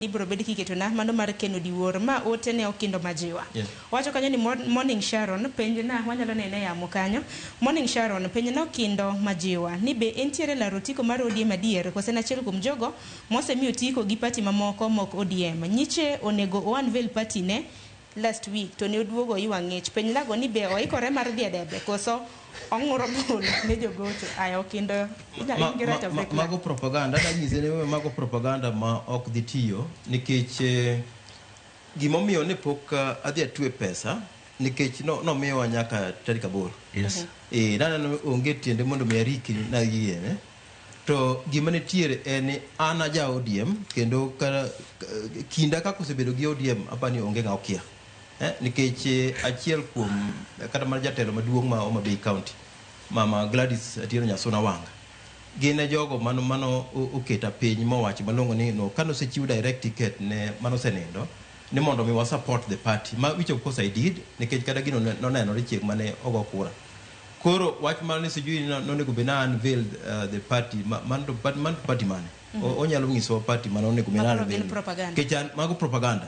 Ibiro bed kiketona mano mar Ken Odiwuor ma ote ne okindo majiwa. Wacho kanyo ni Morning Sharon penj na wanyalo nene e yamo kanyo. Morning Sharon penj na Okindo Majiwa ni be entiere laro otiko mar ODM adier kose en achiel kuom jogo mosemi otiko gi party mamoko mok ODM. Nyiche onego o unveil party ne last week to ne oduogo iwa ng'ich. Penj nago ni be oikore mar dhi e debe koso ong'uro bul ne jogocho. Aya Okindo in gi right of reply. Mago propaganda adwa nyise ni mago propaganda ma ok dhi tiyo nikech gimomiyo ne pok adhi atwe pesa nikech nomiyowa nyaka tarik 8. Naneno onge tiende mondo mi arikni nayiene. To gima nitiere en ni an aja ODM kendo ka, kinda kaka osebedo gi ODM apani onge ng'a okia. Nikech achiel kuom kata mana jatelo maduong' ma Homa Bay County, Mama Gladys Atieno Nyasuna Wanga, gin e jogo mano oketa piny mowacho malong'o ni no kanosechiw direct ticket ne manosenindo ni mondo mi wa support the party ma which of course I did nikech kata gino nonenore chieng' mane ogo kura. Koro wach mar ni sijui ni nonego bed na unveil the party man to party mane? Onyalo nyisowa party mane onego bed na Mago gin unveil. propaganda. Nikech an mago propaganda.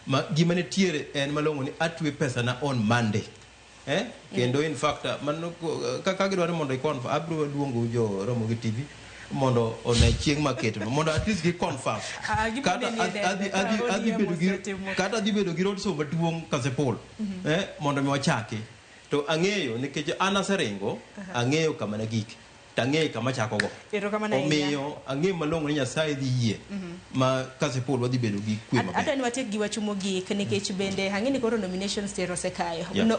Ma gima nitiere en malong'o ni atwe pesa na on Monday. Kendo in fact mano kaka gidwaro mondo i confirm abiro luongo jo Ramogi TV mondo one chieng' maketo mondo at least gi confirm. Ah, gibiro Kata neni e debe, ka adhi ODM bedo gi osetimo. kata adhi bedo gi roadshow maduong' Kasipul. Mondo mi wachaki. To ang'eyo nikech an aseringo, ang'eyo kama nagike. To ang'eyo kama achako go. Erokamano ahinya. Omiyo ang'eyo malong'o ni Nyasaye dhi yie ma Kasipul wadhi bedo gi kwe maber. Adwa ni watiek gi wach mogik nikech bende ang'e ni koro nominations tero osekayo.